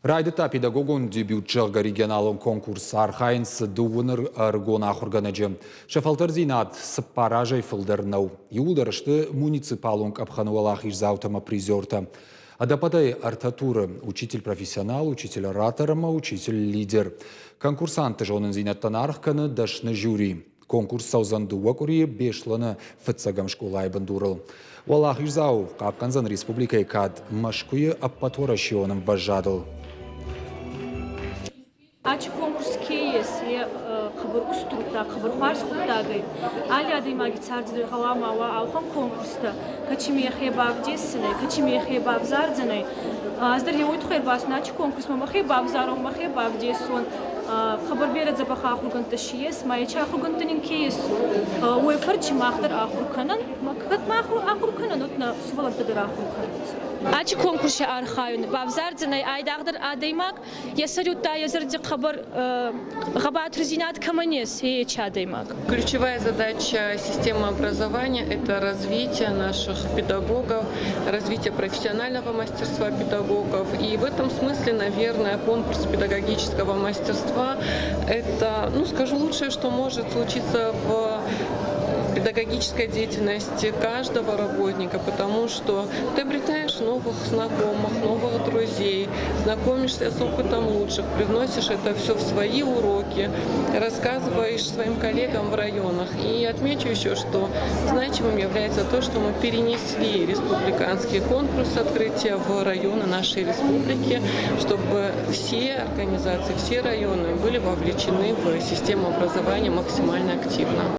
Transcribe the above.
Райдыдта педагогон дебют, зӕгъгӕ, регионалон конкурс. Архайынц дыууын ӕрыгон ахуыргӕнӕджы. Сӕ фӕлтӕрдзинад цыппар азӕй фылдӕр нӕу. Иууылдӕр сты муниципалон къӕпхӕны уӕлахиздзаутӕ ӕмӕ призертӕ. Ӕдӕппӕтӕй ӕртӕ туры – учитель-профессионал, учитель-оратор ӕмӕ учитель-лидер. Конкурсантты зонындзинӕдтӕн аргъ кӕны дӕсны жюри. Конкурс цӕудзӕн дыууӕ къуырийы Беслӕны фыццӕгӕм скъолайы бындурыл. Уӕлахиздзау хъахъхъӕндзӕн республикӕйы кад Мӕскуыйы ӕппӕтуӕрӕсеон ӕмвӕзадыл. Ачи конкурс ке ес, е хъӕбӕр устурдта, хъӕбӕр хуарз гъуддаг ӕй. Алли адӕймаги царди дӕр гъӕуама уа ауӕхӕн конкурстӕ, кӕцими ӕхе бавдесдзӕнӕй, кӕцими ӕхе бавзардзӕнӕй. Ӕз дӕр еуей туххӕй ӕрбацудтӕн ачи конкурсмӕ мӕхе бавзарон, мӕхе бавдесон. Хъӕбӕр берӕ дзӕбӕх ахургӕндтӕ си ес, ма ечи ахургӕндтӕ нин ке ес, уой фӕрци мах дӕр ахур кӕнӕн. Кӕд ма ахур кӕнӕн, уӕд нӕ сувӕллӕнттӕ дӕр ахур кӕнунцӕ. Ачи конкурси архайун бавзардзӕнӕй айдагъдӕр адӕймаг, йӕ сӕр йӕ зӕрди хъӕбӕр хъӕбатырдзинад кӕмӕн ес, ечи адӕймаг. Ключевая задача системы образования – это развитие наших педагогов, развитие профессионального мастерства педагогов. И в этом смысле, наверное, конкурс педагогического мастерства – это, ну, скажу, лучшее, что может случиться в педагогической деятельности каждого работника, потому что ты обретаешь новых знакомых, новых друзей, знакомишься с опытом лучших, привносишь это все в свои уроки, рассказываешь своим коллегам в районах. И отмечу еще, что значимым является то, что мы перенесли республиканский конкурс открытия в районы нашей республики, чтобы все организации, все районы были вовлечены в систему образования максимально активно.